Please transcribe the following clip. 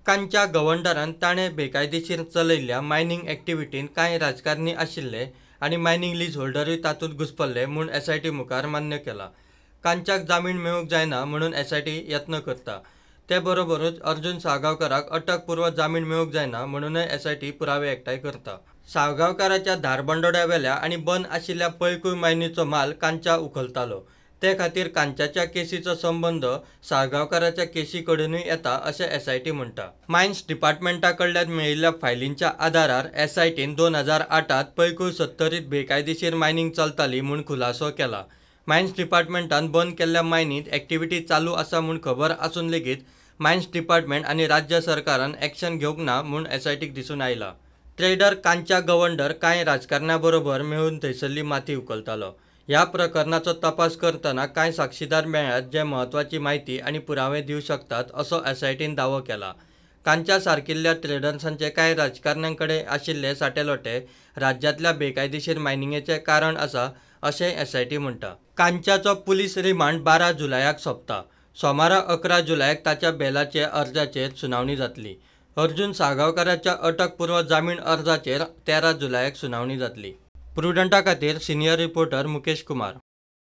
कांच्या गवंडरान ताणें बेकायदेशीर चलयल्ल्या मायनींग एक्टिविटीन कांय राजकारणी आशिल्ले आनी मायनींग लीज होल्डरूय तातूंत घुस्पल्ले म्हूण एसआयटी मुखार मान्य केला. कांच्याक जामीन मेळूंक जायना म्हणून एसआयटी यत्न करता. ते बरोबरूच अर्जुन साळगांवकाराक अटकपूर्व जामीन मेळूंक जायना म्हणूनय एसआयटी पुरावे एकठांय करता. साळगांवकाराच्या धारबांदोड्यावेल्या आनी बंद आशिल्ल्या पैकूळ मायनीचो माल कांच्या उखलतालो. ते खातीर कांच्याच्या केसीचो संबंद साळगांवकाराच्या केशी कडेनूय येता अशें एसआयटी म्हणटा. मायन्स डिपार्टमेंटा कडल्यान मेळिल्ल्या फायलींच्या आदारार एसआयटीन 2008 पैकूळ सत्तरीत बेकायदेशीर मायनींग चलताली म्हूण खुलासो केला. मायन्स डिपार्टमेंटान बंद केल्ल्या मायनींत एक्टिविटी चालू आसा म्हूण खबर आसून लेगीत मायन्स डिपार्टमेंट आनी राज्य सरकारान एक्शन घेवंक ना म्हूण एसआयटीक दिसून आयला. ट्रेडर कांच्या गवंडर कांय राजकारण्या बरोबर मेळून थंयसरली माती उखलतालो. ह्या प्रकरणाचो तपास करतना कांय साक्षीदार मेळ्ळ्यात जे म्हत्वाची म्हायती आनी पुरावे दिवं शकतात असो एसआयटीन दावो केला. कांच्या सारकिल्ल्या ट्रेडर्सांचे कांय राजकारण्यां कडेन आशिल्ले साटेलोटे राज्यांतल्या बेकायदेशीर मायनिंगेचें कारण आसा अशेंय एसआयटी म्हणटा. कांच्याचो पुलीस रिमांड 12 जुलयाक सोंपता. सोमारा 11 जुलयाक ताच्या बेलाचे अर्जाचेर सुनावणी जातली. अर्जुन साळगांवकाराच्या अटकपूर्व जामीन अर्जाचेर 13 जुलयाक सुनावणी जातली. प्रुडंटा खातीर सिनियर रिपोर्टर मुकेश कुमार.